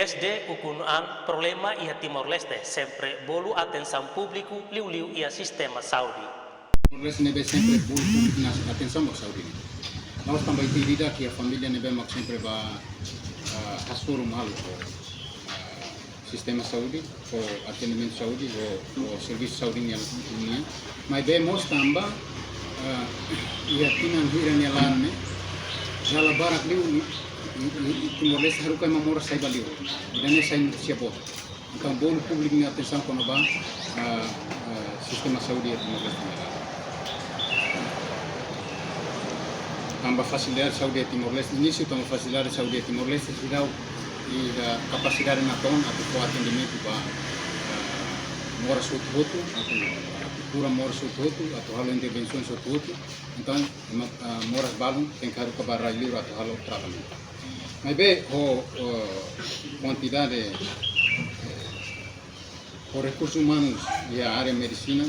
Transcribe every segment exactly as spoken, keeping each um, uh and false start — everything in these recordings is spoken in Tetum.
Desde ukun-an problema iha Timor-Leste sempre bolu atensaun públiku liuliu iha sistema saúde. Timor-Leste ne'ebé sempre bolu públiku nia atensaun ba saúde nian. La'ós tanba ita ida-idak iha família ne'ebé mak sempre bá, ah, hasoru malu ho, ah, sistema saúde, ho atendimentu saúde, ho, ho servisu saúde nian, nian. Maibé mós tanba, ah, iha tinan hira nia laran ne'e, dala barak liu, i, i, i Timor-Leste haruka ema moras sai ba li'ur. Ida-ne'e sai notísia boot. Entaun, bolu públiku nia atensaun kona-ba, ah, ah, sistema saúde iha Timor-Leste nia laran. Tanba fasilidade saúde iha Timor-Leste, inísiu tanba fasilidade saúde iha Timor-Leste seidauk iha kapasidade natoon atu fó atendimentu ba, ah, moras hotu-hotu, atu, atu kura moras hotu-hotu, atu halo intervensaun hotu-hotu. Entaun, ma-, ah, moras balun tenke haruka ba rai-li'ur atu halo tratamentu. Maibé ho, ho kuantidade, eh, ho rekursu umanu iha área medisina,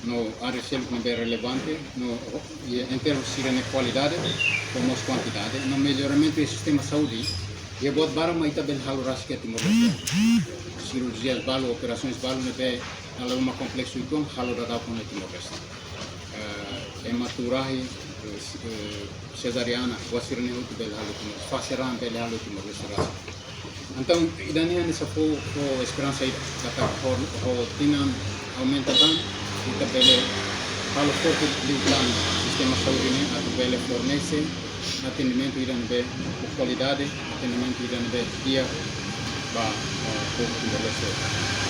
no área seluk ne'ebé relevante, no, iha, en termus sira-nia kualidade, ho mós kuantidade, no melloramentu iha sistema saúde, iha buat barak mak ita bele halo rasik iha Timor-Leste. Sirurjias balu, operasaun balu ne'ebé dala ruma kompleksu uitoan halo daudauk iha Timor-Leste. Eh, ema tuur-ahi, eh, s-, eh, sezariana, buat sira-ne'e hotu bele halo Timor, fase raan bele halo Timor-Leste rasik. Entaun, ida-ne'e hanesan fó, fó esperansa ida, katak ho, ho tinan aumenta tan, ita bele halo forte liután sistema saúde ne'e, atu bele fornese atendimentu ida ne'ebé ho kualidade, atendimentu ida ne'ebé di'ak ba, eh, povu Timor-Leste.